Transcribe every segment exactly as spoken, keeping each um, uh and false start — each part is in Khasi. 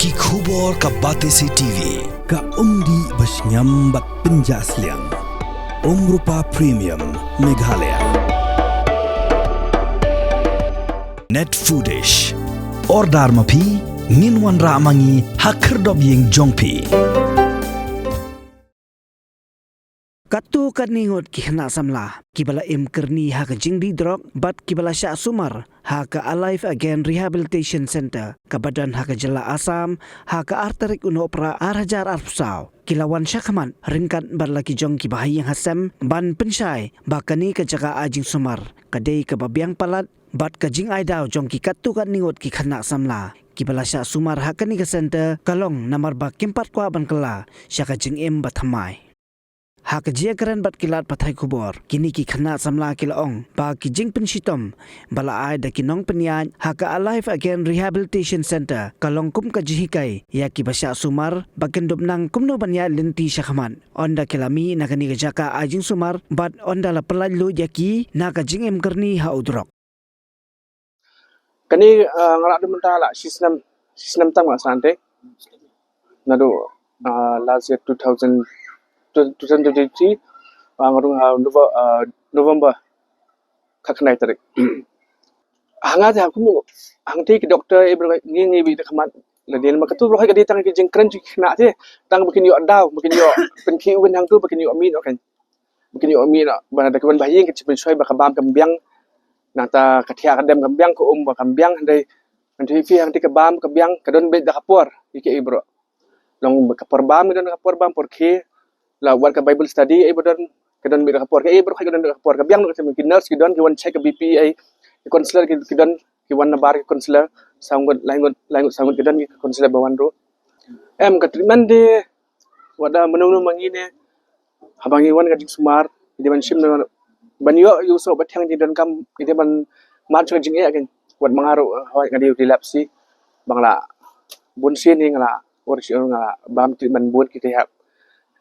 Ki khubor ka Batesi T V, ka umdih ba shngiam bad pynjah sliang. Umrupa Premium, Meghalaya. Net Foodish. Order ma phi, ngin wanrah ma ngi ha khyrdop ïing jong phi. Katto katne ngut ki khynnah samla kiba la im kyrni ha ka jingdih drok bad kiba la shah sumar ha ka Alive Again Rehabilitation Centre kaba don ha ka jylla Assam ha ka ar tarik u Nohprah ar hajar arphew saw ki la wan shakhmat ryngkat bad la ki jong kiba ha ïing ha sem ban pynshai ba kane ka jaka ai jingsumar ka dei kaba biang palat bad ka jingai daw jong ki katto katne ngut ki khynnah samla kiba la shah sumar ha kane ka centre ka long namar ba kim pat kwah ban kylla sha ka jingim ba thymmai. Ha ka jingïakren bad ki lad pathai khubor, kine ki khynnah samla ki la ong ba ki jingpynshitom ba la ai da ki nongpynïaid ha ka Alive Again Rehabilitation Centre ka long kum ka jinghikai ïa kiba shah sumar ba kin dup nang kumno ban ïaid lynti shakhmat. Ynda ki la mih na kane ka jaka ai jingsumar bad ynda la pyllait luid ïa ki na ka jingim kyrni ha u drok. Kane, ah, nga la dum mynta la shi snem, shi snem tam nga la sah hangtei. Naduh, ah, last year two thousand, two thousand twenty-three, ah, nga rung ha Nove-, ah, November khatkhyndai tarik. Ha nga te ha kum hangtei ki doktor, eh, ba ngi ngi bit da khmat la dien ma katu ruh ka dei tang ki jingkren jong ki khynnah te, tang ba kin ïoh daw, ba kin ïoh pynkhih win hangtu, ba kin ïoh mih noh kan. Ba kin ïoh mih noh, ba da ka ban ba ha ïing ka jingpynshoi ba ka bam kam biang. Nangta ka thiah ka dem kam biang, ka um ba kam biang, hynrei hynrei phi hangtei ka bam ka biang ka don beit da ka por ïa kiei baroh. Long ba ka por bam ka don, ka por bam, por khie, la wat ka Bible study ei ba don, ka don beit da ka por, kiei baroh ka don da ka por. Ka biang noh ka time, ki nurse ki don ki wan check ka B P ei, ki counselor ki, ki don ki wan nabar, ki counselor saw ngut, lai ngut, lai ngut saw ngut ki don ki counselor ba wan ruh. Em, ka treatment de wat da mynno mynno ma ngi ne, haba ngi wan ka jingsumar, ngi dei ban shim na ban ïoh ïa u soh ba thiang jingdonkam, ngi dei ban mad shuh ka jingeh kan. Wat ma nga ruh, hawai nga dei u epilepsy, ba nga la bun sien hi nga la, or shi nga la bam treatment bun kita hap.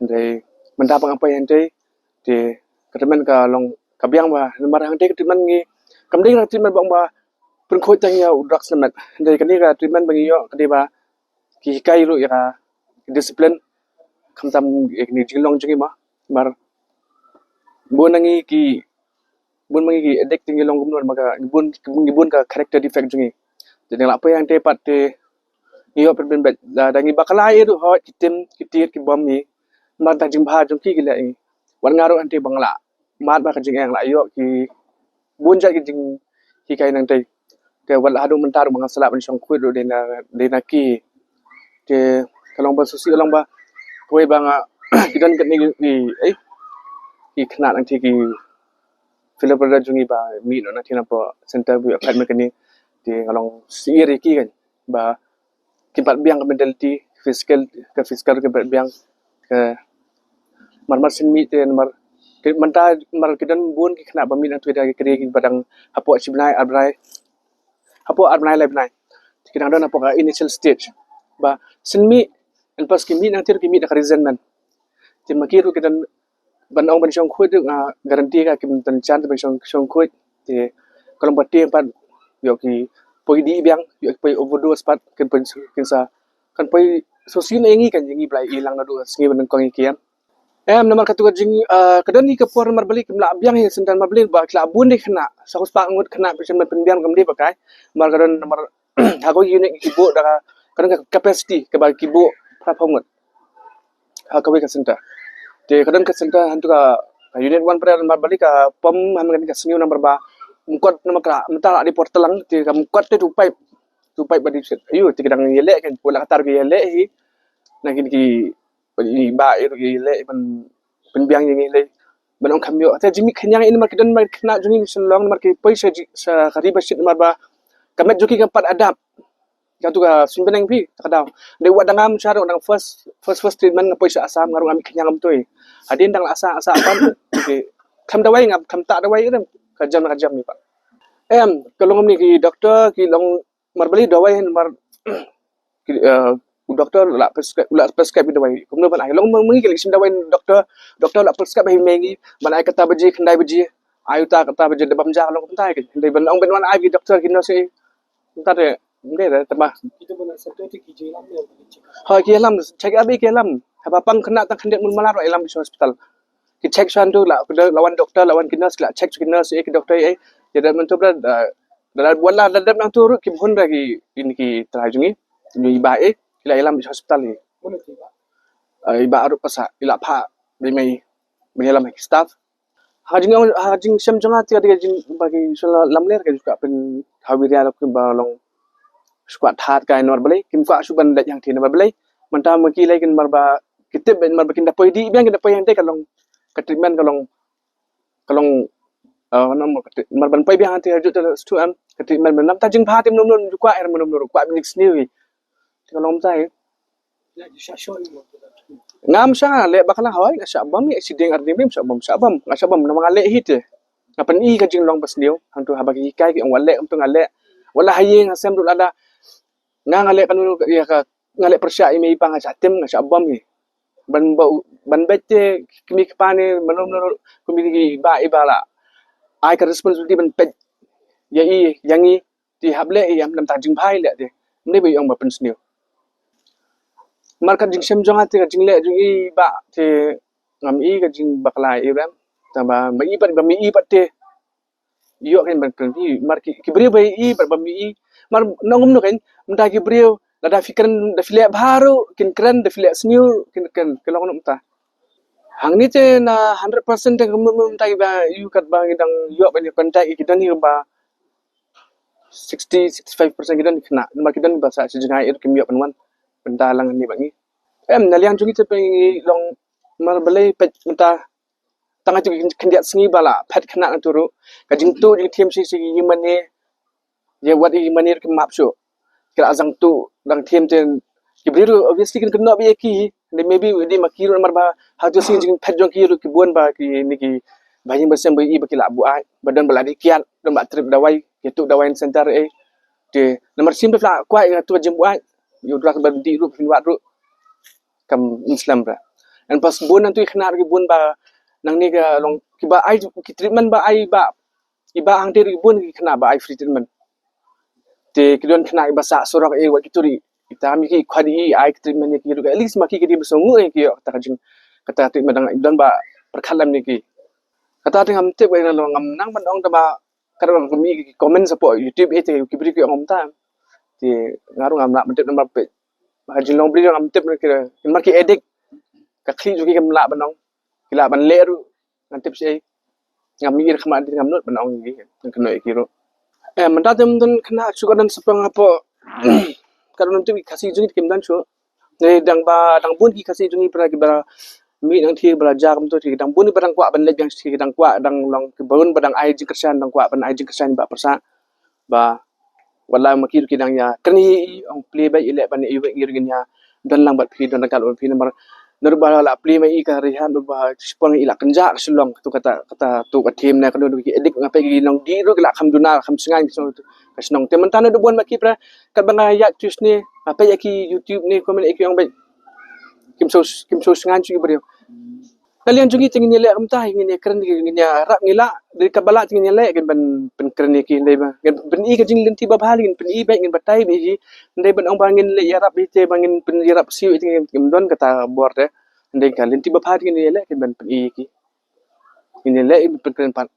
Hynrei mynta ba nga poi hangtei, te ka treatment ka long ka biang ba, namar hangtei ka treatment ngi, kam dei ka treatment ba ong ba pynkhuid tang ïa u drugs na met. Hynrei kane ka treatment ba ngi ïoh ka dei ba ki hikai ruh ïa ka discipline, khamtam ïa kine jinglong jong ngi ma. Namar bun na ngi ki, bun ma ngi ki addict, ngi long kumno, ma ka ngi bun, ngi bun ka character defect jong ngi. Te ngi la poi hangtei pat te ngi ïoh pynbeit da, da ngi bakla ïa ruh hoi ki tim ki tied ki bom ngi. Namar da jingbha jong ki ki leh ngi. Wat nga ruh hangtei ba nga la mad ba ka jingeh nga la ïoh ki bun jait ki jinghikai nangtei. Te wat la haduh mynta ruh ba nga sa lah ban shongkhuid ruh dei na, dei na ki. Te ka long ba sngewsih, ka long ba kawei ba nga ki don katne ki, ki, eh, ki khynnah nangtei ki fellow brother jong ngi ba mih noh nangtei napoh centre ba ïoh phet mynta kane. Te nga long sngewsih ïa ki kan ba kim pat biang ka mentality, physical, ka physical kim pat biang. Ka mar mar sien mih te mar, ki, mynta mar ki don bun ki khynnah ba mih nangtei da ki kri ki ba dang hapoh shi bnai ar bnai, hapoh ar bnai lai bnai. Ki dang don hapoh ka initial stage. Ba sien mih, and plus ki mih nangtei ki mih da ka resentment. Te ma ki ruh ki don ban ong ban shongkhuid ruh nga guarantee ka kim don chance ban shong, shongkhuid. Te ka long ba te pat ïoh ki poi dih biang, ïoh ki poi overdose pat, kin poi, kin sa, kan poi sngewsih na ïa ngi kan, ïa ngi ba la ïoh lang naduh sngi ba nyngkong ïa ki em. Em, namar katu ka jing, ah, ka don hi ka por namar balei kim lah biang hi centre, namar balei ba ki la bun dei khynnah, saw spah ngut khynnah, pynbiang kam dei ba kai. Namar ka don namar ha kawei ka unit ki buh da ka, ka don ka capacity kaba ki buh phra phew ngut ha kawei ka centre. Te ka don ka centre hangtu ka, ka unit one pyrshah namar balei ka pom ha kane ka sngi namar ba mkot namar ka la, mynta la dei por tlang, te ka mkot te tu paip, tu paip ba dei set. Ayu, te ki dang ïaleh kan, pula ka tar ki ïaleh hi. Na kine ki, ba ïa ruh ïaleh ban pynbiang ïa ngi lei. Ban ong kham ïoh. Te jingmih khñiang ïa namar ki don, namar ki khynnah jong ngi shen long namar ki poi sha ji, sha ka ri ba shit namar ba ka met jong ki kam pat adapt. Katu ka suiñ bneng phi, ta ka daw. Dei wat dang am sha, dang first, first, first treatment nga poi sha Assam, nga ruh nga mih khñiang, ngam tei. Hadien dang la Assam, Assam pan. Okey. Kham dawai, ngam kham ta dawai, em. Ka jam, ka jam ni pat. Em, ka long ni ki doktor, ki long mar bali dawai, mar ki, eh, u doktor la prescribe, la prescribe ki dawai. Kumno ban ai? Long ma ngi ki leh shim dawai doktor, doktor la prescribe hi ma ngi, ban ai kata baje, khyndai baje, ai uta kata baje, da bam ja, long kumta ki. Dei ban ong ban wan ai ki doktor ki nurse. Kumta te Ym dei re, tang ba. Kita ba na center te ki jinglam ne, ki check up. Ha, ki lam, check up ki lam. Haba pang khynnah tang khyndiat mul malar, ïalam sha hospital. Ki check sha tu la, la wan doktor, la wan ki nurse, la check ki nurse, eh, ki doktor, eh. Ïa da mynta ba da, da, da, wat la da dep nangtu ruh, kim hun da ki, ine ki trai jong ngi. Ngi ba, eh, ki la ïalam sha hospital, eh. Mano ki ba? Eh, i ba ruh pasa, i la pha, ba mei, ba ïalam ki staff. Ha jing, ha jingshem jong nga te ka dei ka jing ba ki shu lamler ka jong ka pyn ha wi ria la kumba long shu kwah thad ka namar balei kim kwah shu ban leit hangtei namar balei mynta ma ki lei kin mar ba ki tip namar ba kin da poi dih biang kin da poi hangtei ka long ka treatment ka long ka long uh, namar ban poi biang hangtei ha juh te stu am ka treatment ban namta jingbha te mlum mlum ju kwah er mlum mlum kwah bin sniew hi te ka long mynta hi. Ngam sha leh bakla hoi nga sha bam ïa shi ding ar ding bim sha bam sha bam nga sha bam namar nga leh hi te. Nga pyn-i ka jinglong ba sniew hangtu haba ki hikai ki ong wat leh kumtu nga leh. Wat la ha ïing ha sem ruh lada nga nga leh kano ïa ka nga leh pyrshah ïa mei pa nga sha tim nga sha bam hi. Ban ba ban beit te kmie kpa ne mano mano ruh kmie ki ba i ba la ai ka responsibility ban peit ïa i ïa ngi. Te hap leh ïa namta jingbha i leh te. Ym dei ba i ong ba pynsniew. Namar ka jingshem jong nga te ka jingleh jong i ba te ngam i ka jingbakla i rem. Tang ba ma i pat ba ma i pat te. Ïoh kein ban pynphi mar ki ki briew ba i pat ba ma i. Mar nongum no kein mynta ki briew lada phi kren da phi leh bha ruh kin kren da phi leh sniew kin kren ki long no mynta. Hangne te na hundred percent te ka mut mynta ki ba ïoh kat ba ngi dang ïoh ban ïa contact ïa ki don hi ba sixty sixty-five percent ki don khynnah namar ki don ba sa shi jngai ir kim ïoh ban wan ban da lang ni ba ngi. Em na liang jong ngi te ba ngi long mar balei peit mynta tang ïa tu ki khyndiat sngi ba la phet khynnah na tu ruh ka jingtu jingthiam shi shi ki mane ïa wat i mane ki map shuh. Ki la zang tu dang thiam te ki briew ruh obviously kin kynnoh ba ïa ki. Dei maybe dei ma ki ruh namar ba ha tu sngi jingphet jong ki ruh ki bun ba ki ni ki ba ïing ba sem ba i ba ki la buaid ba don ba la dei kiad don ba trip dawai ki tu dawai center eh. Te namar sim ba la kwai ïa tu jingbuaid ïa u drak ba dei ruh phin wad ruh. Kam in slem ba. An pas bun nang tu i khynnah ki bun ba nang ni ka long ki ba ai ki treatment ba ai ba i ba hangtei ki bun ki khynnah ba ai free treatment. Te ki don khynnah i ba sah surok i wat ki turi. Ita mi ki khwad i ai ki treatment ki ruh at least ma ki ki di ba songu i ki ïoh kata ka jing kata treatment dang don ba pyrkhat lem ni ki. Kata te ngam tip ba ngam nang ban ong ta ba ka ruh ngam ki comment support YouTube i te ki briew ki ong ta. Te nga ruh ngam lah ban tip namar peit. Ba ka jinglong briew ngam tip ki mar ki addict. Ka khlieh ju ki kam lah ban ong ki lah ban leh ruh. Ngan tip shi ei. Ngam mih ïa khmat ding ngam nud ban ong ïa ki. Ngan kynnoh ïa ki ruh. Eh, mynta te mynta khynnah shu ka don saphang hapoh. Ka don tip ki Khasi jong ngi kim don shu. Ngi dang ba dang bun ki Khasi jong ngi para ki ba mih nang thie ba la ja kumto ki dang bun ki ba dang kwah ban leit biang shi ki dang kwah dang long ki bun ba dang ai jingkyrshan dang kwah ban ai jingkyrshan ba pyrsa. Ba wat la ma ki ruh ki dang ïa kren hi i ong plie beit i leh ban i wei ngi ruh ngin ïa don lang bad phi don lang kal bad phi namar na ruh ba la plie ma i ka rehab na ruh ba shipang i la kynjah ka shlong tu kata kata tu ka thim na ka don ki edik nga peit ki long di ruh ki la kham duna kham sngai ka shnong te mynta na ruh bun ma ki pra kat ba nga ïa tu sni nga peit ïa ki YouTube ne comment ïa ki ong beit kim so kim so sngai chu ki briew. Ka liang jong ngi te ngin ïa leh kumta ngin ïa kren ngin ïa rap ngi lah dei kaba lah te ngin ïa leh ngin ban pynkren ïa ki dei ba ngin pyn-i ka jinglynti ba bha ngin pyn-i beit ngin batai beit hi dei ban ong ba ngin leh ïa rap ïa te ba ngin pyn ïa rap siew ïa te ngin don kata bor te dei ka lynti ba bha te ngin ïa leh ngin ban pyn-i ïa ki ngin ïa leh ngin pynkren pat.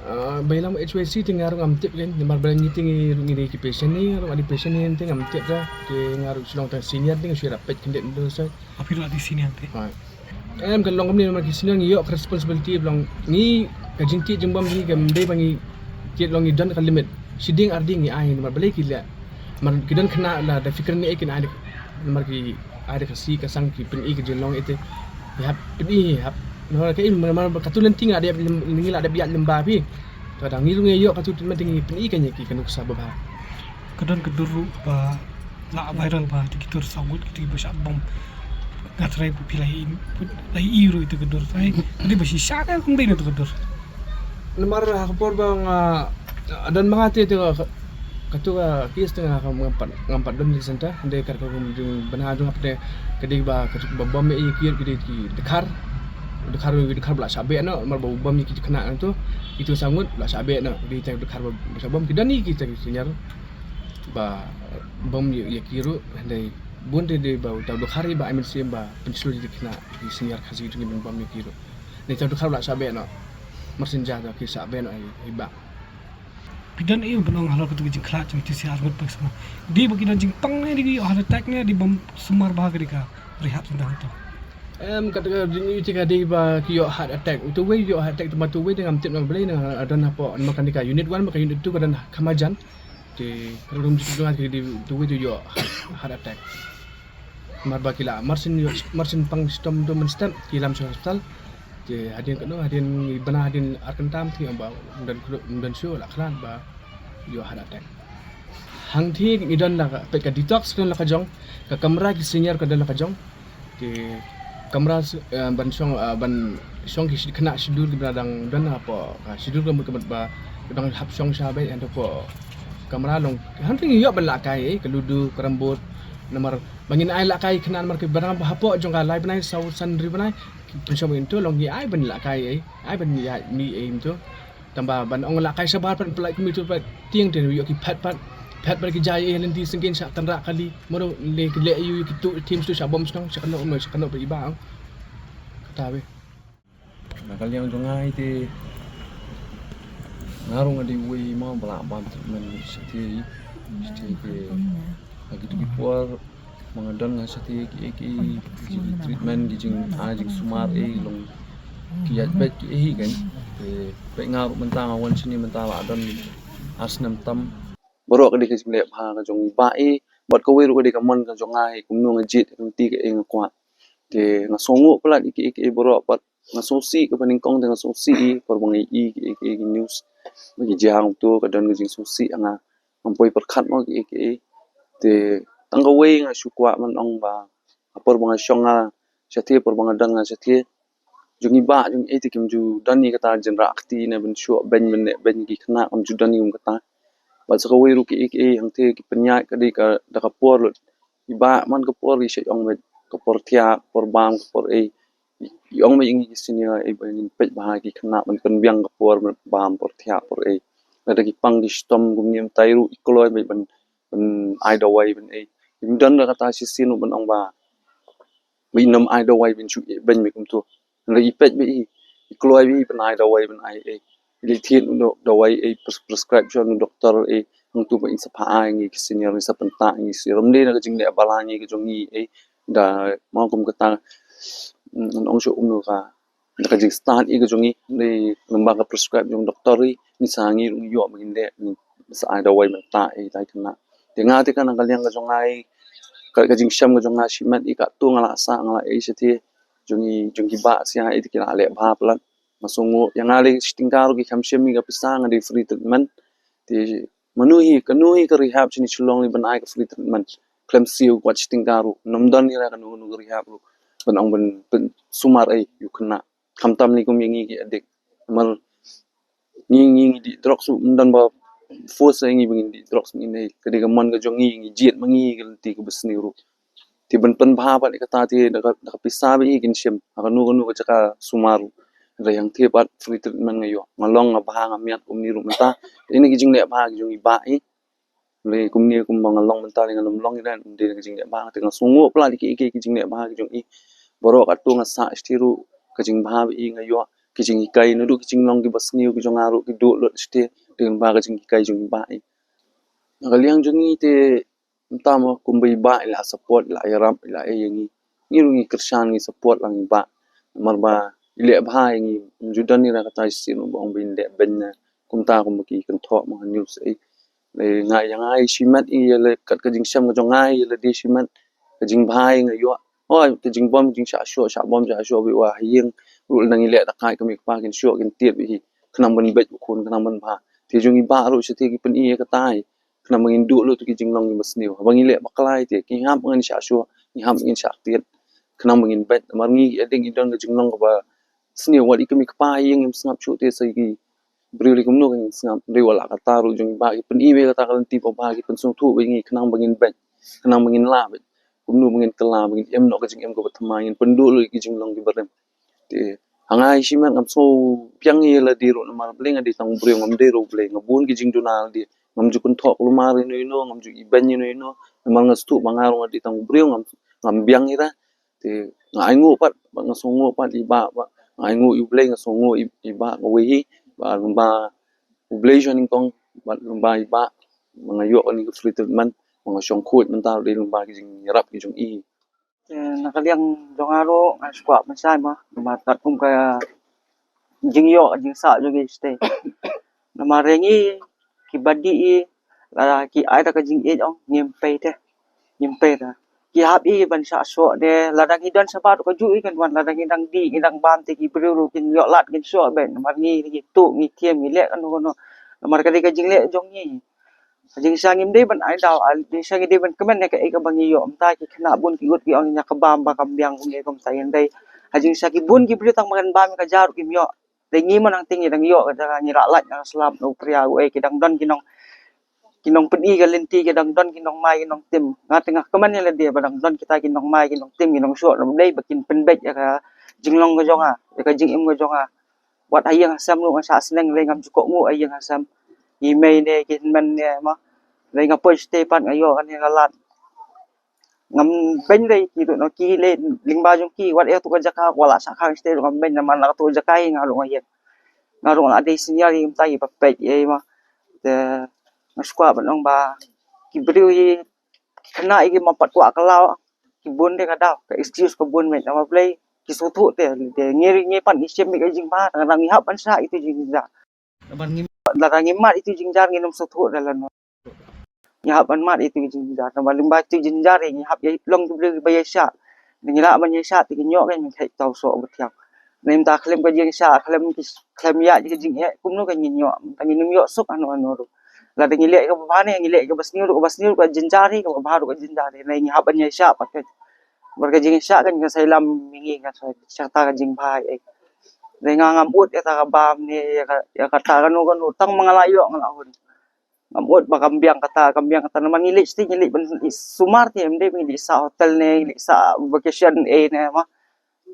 Ah, ba ïalam H Y C te nga ruh ngam tip kein namar ba ngi te ngi ruh ngi dei ki patient ne nga ruh nga dei patient ne te ngam tip da te nga ruh shu long tang senior te nga shu ïa rap peit khyndiat ndu sa. Aphi ruh ati senior te. Em kan long kumne namar ki senior ngi ïoh ka responsibility ba long ngi ka jingtih jingbam jong ngi kam dei ba ngi tih long ngi don ka limit. Shi ding ar ding ngi ai namar balei ki leh. Namar ki don khynnah la da fikir ne kin ai namar ki ai da ka si ka sang ki pyn-i ka jinglong ite. Ki hap pyn-i hap. Namar ka im namar ka tu lynti nga dep ngi la dep ïaid lem ba phi. Ka dang ngi ruh ngi ïoh ka tu treatment ngi pyn-i ka ngi ki ka nuksa ba bha. Ka don ka dur ruh ba la viral ba te ki dur saw ngut ki te ba shah bom. Nga trai ba phi la i la i ruh ite ka dur trai. Ka dei ba shisha ka kum dei na tu ka dur. Namar ha ka por ba nga don ba nga te te ka tu ka kis te nga ngam pat ngam pat don di center de kar ka kum jing bana jong pat ka dei ba ka ba bom i ki ki dei ki dkhar dkhar wi dkhar ba la shabe no namar ba bom i ki khna tu itu sangut la shabe no dei te dkhar ba shabe ki don i ki te ki senior. Ba bom ïa ki ruh, hynrei bun te dei ba u tau dkhar i ba ai mynsiem ba pynshlur ïa ki khynnah ki senior Khasi jong ngi ban bom ïa ki ruh. Dei tau dkhar la shah beh noh. Marsien ja tau ki shah beh noh i, i ba. Phi don ei ban ong halor katu ka jingkhlad jong ki senior ngut pek sama. Dei ba ki don jingpang ne dei ki ïoh heart attack ne dei bom sumar ba ka dei ka rehab center tu. Em, kata ka dei ni ti ka dei ba ki ïoh heart attack. Utu wei ïoh heart attack, tama tu wei dei ngam tip na Blei na don hapoh, namar ka dei ka unit one, ka unit two ka don Khamajan. Te ka rum jong ki dei tu wei tu ïoh heart attack. Namar ba ki la marsien ïoh, marsien pang shitom dum mynstep ki lam sha hospital. Te hadien kano, hadien i bana hadien ar kynta te ba ym don kru-, ym don shuh la khlad ba ïoh heart attack. Hangtei ngi don la ka, peit ka detox ka don la ka jong, ka kamra ki senior ka don la ka jong. Te kamra s-, eh, ban shong, eh, ban shong ki shi-, khynnah shidur ki ba dang don hapoh, ah, shidur ka mut ka mut ba, ba dang hap shong sha beit hangto hapoh kamra long. Hangtei ngi ïoh ban lah kai, eh, ka ludo, carrom board, namar ba ngin ai lah kai khynnah namar ki ba dang hapoh jong ka lai bnai, saw san ri bnai, ki pynshong ïa ngi to long ngi ai ban lah kai, eh, ai ban ïa mi, eh, to. Tangba ban ong lah kai shabar pat pynlait kumne tu pat tieng tieng ïoh ki phet pat. Phet pat ki jai eh lynti syngkien sha tynrah kali. Mano le ki leh ïoh ki tu tim stu sha bom shnong sha kano mo sha kano pat i ba ong. Kata wei. Na ka liang jong nga hi te nga ruh nga dei uwei mo ba lah bam treatment shatei. Shatei te ha kitu ki por ba nga don nga shatei ki, ki, ki treatment ki jing, ah, jingsumar ei long ki ïaid beit ki ei hi kan. Te peit nga ruh mynta nga wan shane mynta la don ar snem tam. Baroh ka dei ka jingleh bha ka jong i Bah ei bad kawei ruh ka dei ka mon ka jong nga ei kumno nga jied ka lynti ka ei nga kwah. Te nga sngewnguh palat ïa ki ei ki ei baroh bad nga sngewsih kaba nyngkong te nga sngewsih i por ba nga ïohi ki ei ki ei ki news ba ki jia kumto ka don ka jingsngewsih ha nga. Ngam poi pyrkhat mo ki ei ki ei. Te tang kawei nga shu kwah ban ong ba ha por ba nga shong nga shatei, por ba nga don nga shatei, jong i Bah jong i ei te kim ju don i kata jingrakhe ne ban shuh beiñ ban neh beiñ ki khynnah, kim ju don i kum kata. Bad sa kawei ruh ki ei ki ei hangtei ki pynïaid ka dei ka da ka por lut. I Bah man ka por i shait ong beit ka por thiah, ka por bam, ka por ei. I ong beit ïa ngi ki senior ei ba ngin peit bha ki khynnah ban pynbiang ka por bam, por thiah, por ei. Lada ki pang ki shitom kumne mynta ruh i kloi beit ban, ban ai dawai ban ei. Im don da kata shisien ruh ban ong ba ba i nym ai dawai ban shu ei beiñ beit kumto. Hynrei i peit beit i, i kloi beit i ban ai dawai ban ai ei. I leit thied u dawai ei pres-, prescription u doktor ei. Hangto ba in sa phah ai ngi ki senior, in sa pyntah ngi serum. Dei na ka jingleh bala ngi ka jong ngi ei. Da mo kum kata, mm, ngan ong shuh kumno ka, da ka jingstad ei ka jong ngi, dei namar ba ka prescribe jong doktor ei, ngi sa ngi ruh ngi ïoh ba ngin leh, ngi sa ai dawai mynta ei, dei kane. Te nga te ka na ka liang ka jong nga ei, ka, ka jingshem ka jong nga shimet ei, katto nga la sah nga la ei shatei jong ngi, jong ki Bah sha ei te ki la leh bha palat. Nga sngewnguh ïa nga lei, shi tyngka ruh ki khlem shim ïa ka pisa, nga dei free treatment. Te mano hi, kano hi ka rehab shane Shillong lei ban ai ka free treatment khlem siew wat shi tyngka ruh. Ym don hi la kano kano ka rehab ruh ban ong ban, ban sumar ei ïa u khynnah. Khamtam lei kum ïa ngi ki addict. Namar ngi, ngi, ngi dih drugs ruh ym don ba force ïa ngi ba ngin dih drugs, ngin ei. Ka dei ka mon ka jong ngi, ngi jied ma ngi ka lynti kaba sniew ruh. Te ban pynbha pat ïa kata te da ka, da ka pisa beit kin shim ha kano kano ka jaka sumar ruh. Hynrei hangtei pat free treatment nga ïoh, nga long nga bha nga miat kumne ruh mynta. Te ine ki jingleh bha ki jong i Bah ei. Lei kumne kumba nga long mynta lei ngan ym long ïa ren, ym dei ka jingleh bha, te nga sngewnguh palat ïa ki, ki, ki jingleh bha ki jong i. Baroh katto nga sah shatei ruh ka jingbha ba i nga ïoh, ki jinghikai naduh ki jinglong kiba sniew ki jong nga ruh ki duh lut shatei, dei ba ka jinghikai jong i Bah i. Na ka liang jong ngi te mynta mo kumba i Bah i la support, i la ïarap, i la ei ïa ngi. Ngi ruh ngi kyrshan, ngi support lang i Bah. Namar ba i leh bha ïa ngi, ym ju don ïa kata shisien ba ong ba in leh beiñ na kumta kumba ki kynthoh mo ha news ei. Lei nga, ïa nga i shimet i, ïa la kat ka jingshem ka jong nga i, ïa lade shimet ka jingbha i nga ïoh. Hooid, ka jingbom, jingshah shoh, shah bom, shah shoh beit, wa ha ïing ruh lada ngi leh da kai ka mei ka pa kin shoh kin tied beit hi. Khnang ban beit u khun, khnang ban bha. Te jong i Bah ruh shatei ki pyni ïa kata i. Khnang ba ngin duh lut ki jinglong kiba sniew. Haba ngi leh bakla i te, ki hap ngin shah shoh, ki hap ngin shah tied. Khnang ba ngin beit, namar ngi ki addict ngi don ka jinglong kaba sniew, wat i ka mei ka pa ha ïing im sngap shuh te sa ki briew lei kumno ngin sngap, dei wat la kata ruh jong i Bah ki pyni beit kata ka lynti ba bha, ki pynsngewthuh beit ngi khnang ba ngin beit, khnang ba ngin lah beit kumno ba ngin kylla, ba ngin im noh ka jingim kaba thymmai, ngin pynduh lut ki jinglong kiba rim. Te ha nga i shimet ngam sngew biang ïa lade ruh namar Blei, nga dei tang u briew, ngam dei ruh u Blei, nga bun ki jingduna lade, ngam ju kynthoh kulmar ïano ïano, ngam ju ibeiñ ïano ïano. Namar nga sngewthuh ba nga ruh nga dei tang u briew, ngam, ngam biang ïa ta. Te nga ainguh pat, ba nga sngewnguh pat ïa i Bah, ba nga ainguh ïa U Blei, nga sngewnguh ïa i Bah kawei hi, ba lyngba U Blei shwa nyngkong, ba lyngba i Bah ba nga ïoh kane ka free treatment, ba nga shong khuid mynta, dei lyngba ki jingïarap ki jong i. Te na ka liang jong nga ruh nga sngewkwah ban shai ma, namar katkum ka jingïoh jingsah jong ngi shatei. Namar ïa ngi kiba dih i, lada ki ai da ka jingïeit ong ngim pei te, ngim pei te. Ki hap i ban shah shoh de, lada ngi don shabar ruh kajuh i kan wan, lada ngi dang dih ngi dang bam te ki briew ruh kin ïoh lad kin shoh beit, namar ngi ngi tuh ngi thiem ngi leh kano kano. Namar ka dei ka jingleh jong ngi. Ka jingshisha ngim dei ban ai daw, ka jingshisha ngi dei ban kmen ïa kaei kaba ngi ïoh. Mynta ki khynnah bun ki ud ki ong ïa ka bam ba kam biang kumne kumta, ïa dei. Ka jingshisha ki bun ki briew tang ba kan bam ïa ka ja ruh kim ïoh. Dei ngi mon hangtei ngi dang ïoh ka jaka, ngi la lait na ka slap na u pria u ei, ki dang don ki nong, ki nongpyni ka lynti, ki dang don ki nongmai ki nongtim. Nga te nga kmen ïa lade ba dang don kita ki nongmai ki nongtim, ki nongshoh, namar dei ba kin pynbeit ïa ka jinglong ka jong nga, ïa ka jingim ka jong nga. Wat ha ïing ha sem ruh nga shah sneng, lei ngam ju kohnguh ha ïing ha sem. I mei ne ki hynmen ne ma, lei nga poi shatei pat nga ïoh kane ka lad. Ngam beiñ lei ki ruh na ki lei lyngba jong ki, wat ïa tu ka jaka, wat la shah khang shatei ruh ngam beiñ, namar na tu ka jaka hi nga ruh nga ïeng. Nga ruh nga la dei senior hi mynta, i ba peit ei ma. Te nga sngewkwah ban ong ba ki briew hi, ki khynnah hi ki ma pat kwah ka law, ki bun de ka daw, ka excuse ka bun, mei namar balei ki sngewthuh te, te ngi ngi pat ngi shem ïa ka jingbha, tang ngi hap ban shah ïa tu jingjynjar. Lada ngi mad ïa tu jingjynjar ngin ym sngewthuh da lano. Ngi hap ban mad ïa tu jingjynjar, namar lyngba tu jingjynjar ngi hap ïa long tu briew ba ïa shah. Ngi lah ban ïa shah te ngi ïoh kan ngi thait tau soh ba thiang. Ngi mynta khlem ka jingshah, khlem ki, khlem ïa ka jingeh kumno kan ngi ïoh, mynta ngin ym ïoh suk hano hano ruh. Lada ngi leh kaba bha ne ngi leh kaba sniew ruh, kaba sniew ruh ka jynjar hi, kaba bha ruh ka jynjar hi. Ngi hap ban ïa shah pat kan. Bad ka jingshah kan ka sa ïalam ïa ngi, kan sa shata ka jingbha ei. Dei nga ngam ud ïa kata ka bam ne ïa ka, ïa kata kano kano, tang ma nga la ïoh nga la hun. Ngam ud ba kam biang kata, kam biang kata, namar ngi leit shatei ngi leit ban sumar te, ym dei ba ngi leit sah hotel ne ngi leit sah vacation ei ne ma.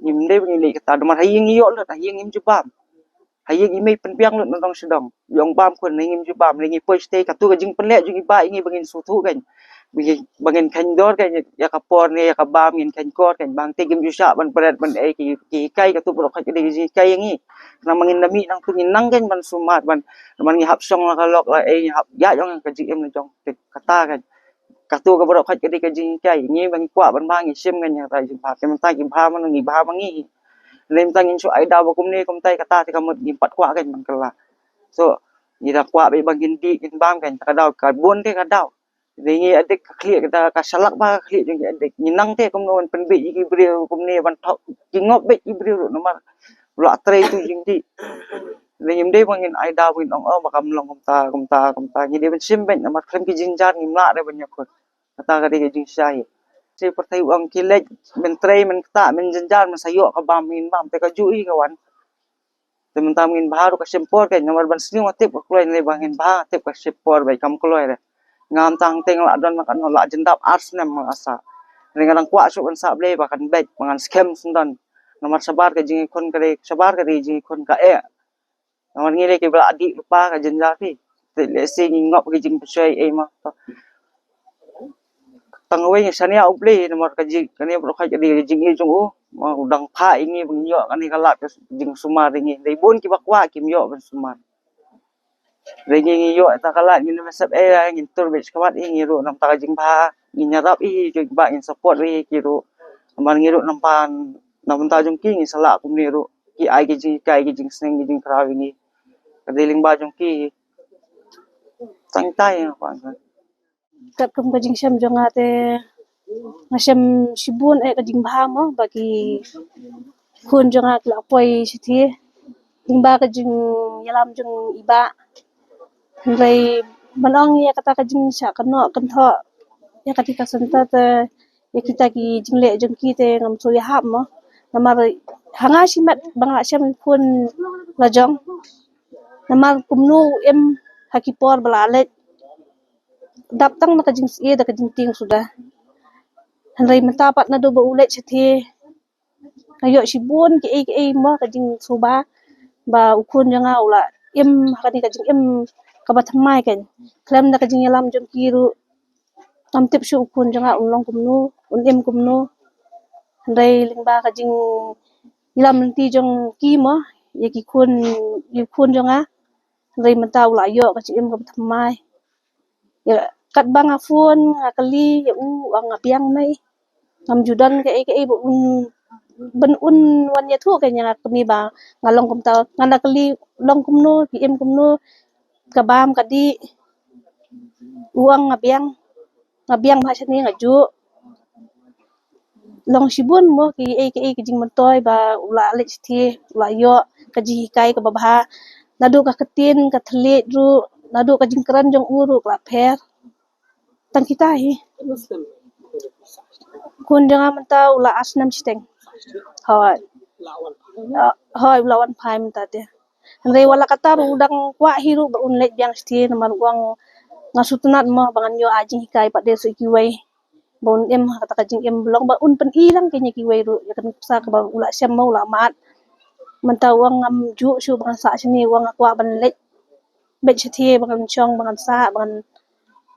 Ym dei ba ngi leit kata, namar ha ïing ngi ïoh lut, ha ïing ngim ju bam. Ha ïing i mei pynbiang lut na dong sha dong. Ïong bam khun, ha ïing ngim ju bam, lei ngi poi shatei, kato ka jingpynleh jong i Bah ïa ngi ba ngin sngewthuh kan. Ba ngin, ba ngin kheiñ dor kan ïa ka por ne ïa ka bam, ngin kheiñ kor kan. Ba hangtei kim ju shah ban pret ban ei, ki, ki hikai, kato baroh khoit ka dei ka jinghikai ïa ngi. Namar ngin da mih nangtu ngin nang kan ban sumar ban, namar ngi hap shong la ka lok la ei, ngi hap ïaid ïong ka jingim la jong. Te kata kan. Kato ka baroh khoit ka dei ka jinghikai. Ngi ba ngi kwah ban bha ngi shim kan ïa kata ka jingbha. Te mynta ki bha mano, ngi bha ma ngi. Lei mynta ngin shu ai daw ba kumne kumtai, kata te ka mut ngim pat kwah kan ban kylla. So ngi da kwah beit ba ngin dih ngin bam kan, ka daw ka bun te ka daw. Dei ngi adik ka khlieh, ka da ka shalak ba ka khlieh jong ngi adik. Ngi nang te kumno ban pynbeit ïa ki briew kumne, ban thok ki ngop beit ki briew ruh namar la trei tu jingdih. Dei ngim dei ba ngin ai daw ba ngin ong oh ba kam long kumta kumta kumta. Ngi dei ban shim beit namar khlem ki jynjar ngim lah re ban ïakhun. Kata ka dei ka jingshisha hi. Shi pyrthei u ong ki leit men trei men ktah men jynjar men sa ïoh ka bam, ngin bam te kajuh hi ka wan. Te mynta ngin bha ruh ka shim por kan, namar ban sniew nga tip ka kloi, ne ba ngin bha nga tip ka shim por beit, kam kloi re. Nga mynta hangtei nga la don na kano, la jyndap ar snem nga la sah. Re nga dang kwah shuh ban sah Blei ba kan beit, ba ngan skhem syndon. Namar shabar ka jingïakhun ka dei, shabar ka dei jingïakhun ka eh. Namar ngi lei kiba la dih lypa ka jynjar hi. Te lehse ngi ngop ka jingpynshoi ei ma. Tang wei ngi shaniah U Blei namar ka jing, kane baroh khoit ka dei ka jingïeit jong u. Ma u dang phah ïa ngi ba ngin ïoh kane ka lad ka jingsumar ïa ngi. Dei bun kiba kwah kim ïoh ban sumar. Dei ngi ngi ïoh ïa kata ka lad, ngin ym sep ei, ngin tur beit shakhmat ïa ngi ruh namar ka jingbha. Ngin ïarap ïa ki jong i Bah, ngin support ïa ki ruh. Namar ngi ruh namar na bynta jong ki ngin sa lah kumne ruh. Ki ai ki jinghikai, ki jingsneng, ki jingkhraw ïa ngi. Ka dei lyngba jong ki. Tang tai ïa nga kwah. Katkum ka jingshem jong nga te nga shem shibun eh ka jingbha mo ba ki khun jong nga ki la poi shathie lyngba ka jingïalam jong i Bah. Hynrei ban ong ïa kata ka jingshah kynnoh kynthoh ïa kata ka center te ïa kita ki jingleh jong ki te ngam shu ïahap mo. Namar ha nga shimet ba nga la shem khun la jong. Namar kumno u im ha ki por ba la leit. Dap tang na ka jingsih da ka jingtieng suda. Hynrei mynta pat naduh ba u leit shathie nga ïoh shibun kiei kiei mo ka jingsuba ba u khun jong nga u la im ha kane ka jingim kaba thymmai kein. Khlem da ka jingïalam jong ki ruh, ngam tip shuh u khun jong nga un long kumno, un im kumno. Hynrei lyngba ka jingïalam lynti jong ki mo, ïa ki khun, ïa u khun jong nga, hynrei mynta u la ïoh ka jingim kaba thymmai. Ïa, katba nga phone, nga kylli ïa u, u ong nga biang mei. Ngam ju don kaei kaei ba un, ban un wan ïathuh kein ïa nga kmie ba nga long kumta. Nga la kylli long kumno, ki im kumno, ka bam ka dih. U ong nga biang, nga biang bha shane, nga juh. Long shibun mo kiei kiei ki jingmyntoi ba u la leit shathie, u la ïoh ka jinghikai kaba bha. Naduh ka ktien, ka thylliej ruh, naduh ka jingkren jong u ruh ka la pher. Tang kita hi. Khun jong nga mynta u la ar snem shiteng. Hooid. Ah, hooid, u la wan phai mynta te. Hynrei wat la katta ruh u dang kwah hi ruh ba un leit biang shathie, namar u ong nga sngewtynnat mo ba ngan ïoh ai jinghikai pat de sa ïa kiwei. Ba un im ha kata ka jingim, ba long ba un pyni lang kein ïa kiwei ruh ïa ka nuksa kaba u la shem mo, u la mad. Mynta u ong ngam juh shuh ba ngan sah shane, u ong nga kwah ban leit beit shathie ba ngan shong, ba ngan sah, ba ngan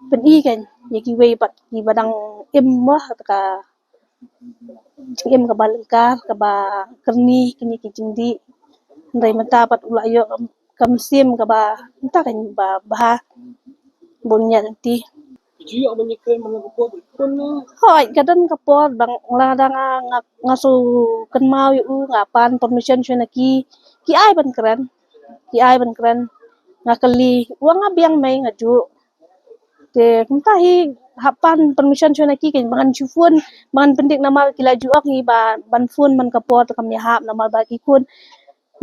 pyni kein ïa kiwei pat kiba dang im mo ha kata ka jingim kaba lyngkar, kaba kyrni kine ki jingdih. Hynrei mynta pat u la ïoh ka mynsiem kaba mynta kein ba bha. Bun ïa lynti. Hooid, ka don ka por ba lada nga, nga, nga shu kynmaw ïa u, nga pan permission shuwa na ki, ki ai ban kren. Ki ai ban kren. Nga kylli, u ong nga biang mei, nga juh. Te kumta hi, hap pan permission shuwa na ki kein ba ngan shu phone, ba ngan pyndik namar ki la ju ong hi ba ban phone man ka por te kam ïahap namar ba ki khun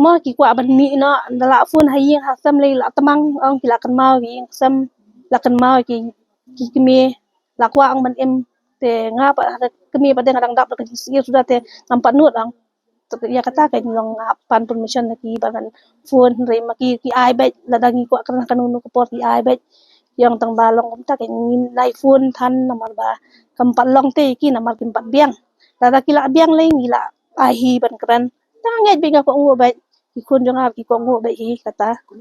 mo ki kwah ban mih noh, da la phone ha ïing ha sem lei la tmang, ong ki la kynmaw ki ïing sem, la kynmaw ki, ki kmie, la kwah ong ban im. Te nga pat ha ka kmie pat de nga dang dap da ka jingsngewsih suda te ngam pat nud ong. Te ïa kata kein long nga hap pan permission na ki ba ngan phone, hynrei ma ki ki ai beit, lada ngi kwah kren ha kano kano ka por ki ai beit. Ïa ong tang ba long kumta kein ngin nai phone than namar ba kam pat long te ïa ki namar kim pat biang. Lada ki la biang lei ngi la ai hi ban kren. Tang ngeit beit nga kohnguh beit. Ki khun jong nga ki kohnguh beit hi kata. Ka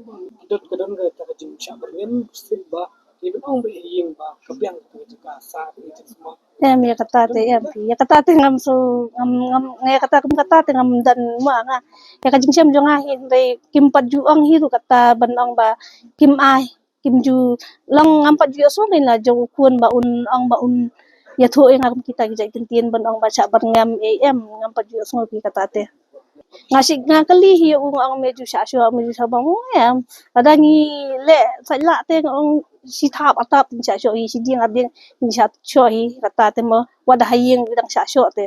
don, ka don ka, ka jingshah byrngem, sngewbha ki ban ong beit ha ïing ba ka biang ka jaka sah ka jaka sma. Em, ïa kata te, em, ïa kata te ngam shu, ngam, ngam, ïa kata kum kata te ngam don mo nga. Ïa ka jingshem jong nga hi, hynrei kim pat ju ong hi ruh kata ban ong ba kim ai. Kim ju long, ngam pat ju ïohsngew kein la jong u khun ba un ong ba un ïathuh ïa nga kum kita ki jait kyntien ban ong ba shah byrngem, eh, em, ngam pat ju ïohsngew kein kata te. Nga shu, nga kylli hi u, nga ong me ju shah shoh, me ju shah bam, em. Lada ngi leh sait lah te nga ong shi thap ar thap te ngi shah shoh hi, shi dieng ar dieng ngi shah shoh hi, kata te mo, wat da ha ïing ngi dang shah shoh te.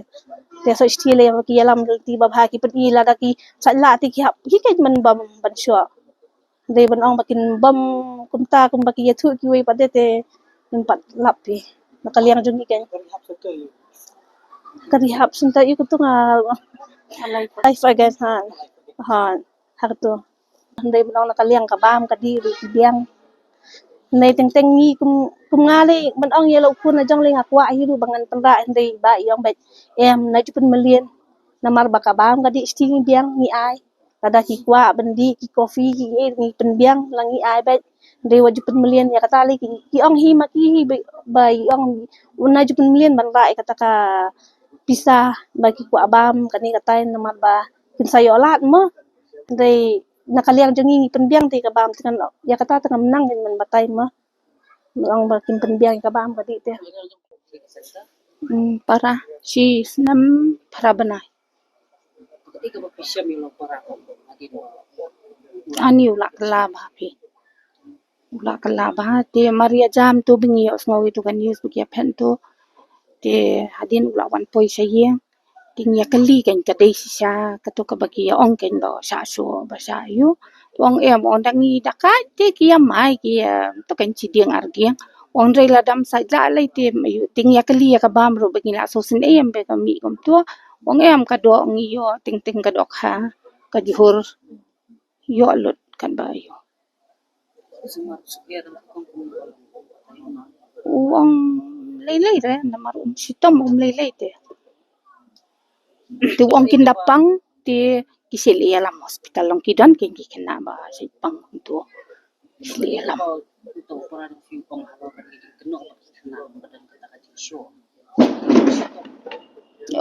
Te shu shi lei ki ïalam lynti ba bha ki pyni lada ki sait lah te ki hap hi kein ban bam ban shoh. Dei ban ong ba kin bam kumta kumba ki ïathuh kiwei pat de te ngim pat lap hi. Na ka liang jong ngi kein. Ka rehab center ïa katu nga, Life Again ha. Ha, ha katu. Dei ban ong na ka liang ka bam ka dih ruh ki biang. Dei teng teng ngi kum, kum nga lei ban ong ïa la u khun la jong lei nga kwah hi ruh ba ngan pynrah, dei ba i ong beit em na ju pynmlien. Namar ba ka bam ka dih shisha ngi biang ngi ai. Lada ki kwah ban dih ki coffee ki, eh, ngi pynbiang la ngi ai beit. Dei wat ju pynmlien ïa kata lei ki, ki ong hi ma ki hi ba, ba i ong u na ju pynmlien ban rah ïa kata ka pisa ba ki kwah bam kane katai namar ba kin sa ïoh lad mo. Dei na ka liang jong ngi ngi pynbiang te ka bam te kan ïa kata te ngam nang kan man batai mo. Ong ba kin pynbiang ïa ka bam ka dih te. Hmm, para shi snem para bnai. Ani u la kylla bha phi. U la kylla bha te mar ïa jam tu ba ngi ïohsngew ïa tu ka news ba ki ïa phet tu. Te hadien u la wan poi sha ïing. Te ngi ïa kylli kein ka dei shisha katu kaba ki ïa ong kein ba shah shoh ba shah ïoh. Te u ong em, u ong da ngi da kait te ki ïa mai ki ïa to kein shi dieng ar dieng. U ong hynrei lada ym sait lah lei te ym ïoh, te ngi ïa kylli ïa ka bam ruh ba ngi la shu sngewsih em ba ka mih kumtu. U ong em ka doh ngi ïoh teng teng ka doh kha ka jhur ïoh lut katba ïoh. U ong lei lei re namar um shitom um lei lei te. Te u ong kin da pang te ki shu leit ïalam hospital long ki don kein ki khynnah ba shu pang kumtu. Sli lam.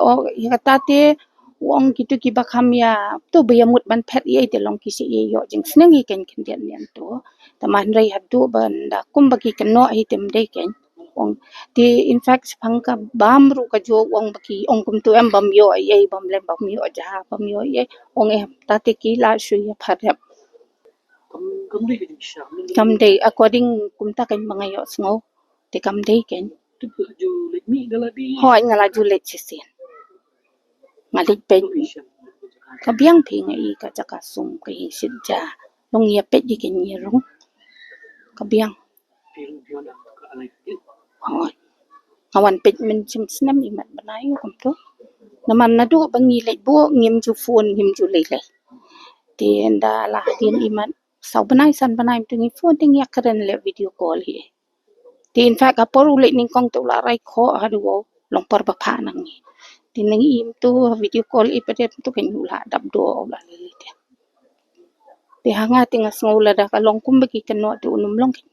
O, ïa kata te u ong kitu kiba kham ïa, to ba ïa mut ban phet ïa, te long ki shu ïa ïoh jingsneng ïa keiñ khyndiat niam to. Tangba hynrei haduh ban da kumba ki kynnoh hi te ym dei keiñ. Ong te, in fact shaphang ka bam ruh ka ju ong ba ki ong kumtu em, bam ïoh ei, bam lem, bam ïoh ja, bam ïoh ei. Ong em, ta te ki la shu ïa pharep. Kam dei, according kumta keiñ ba nga ïohsngew. Te kam dei keiñ. Hooid, nga la ju leit shisien. Nga leit peit. Ka biang phi, nga i ka jaka sum ka i shit ja. Long ïa peit ïa keiñ ïa rung. Ka biang. Hooid. Nga wan peit mynshem snem imat bnai kumtu. Namar naduh ba ngi leit buh ngim ju phone, ngim ju lei lei. Te ynda la hadien imat saw bnai san bnai mynta ngi phone te ngi ïa kren leh video call hi. Te in fact ha por u leit nyngkong te u la rai khoh haduh u long por ba phah na ngi. Te ngi im tu video call i pat tu keiñ u la dap doh u la lei lei te. Te ha nga te nga sngew lada ka long kumba ki kynnoh te un ym long keiñ.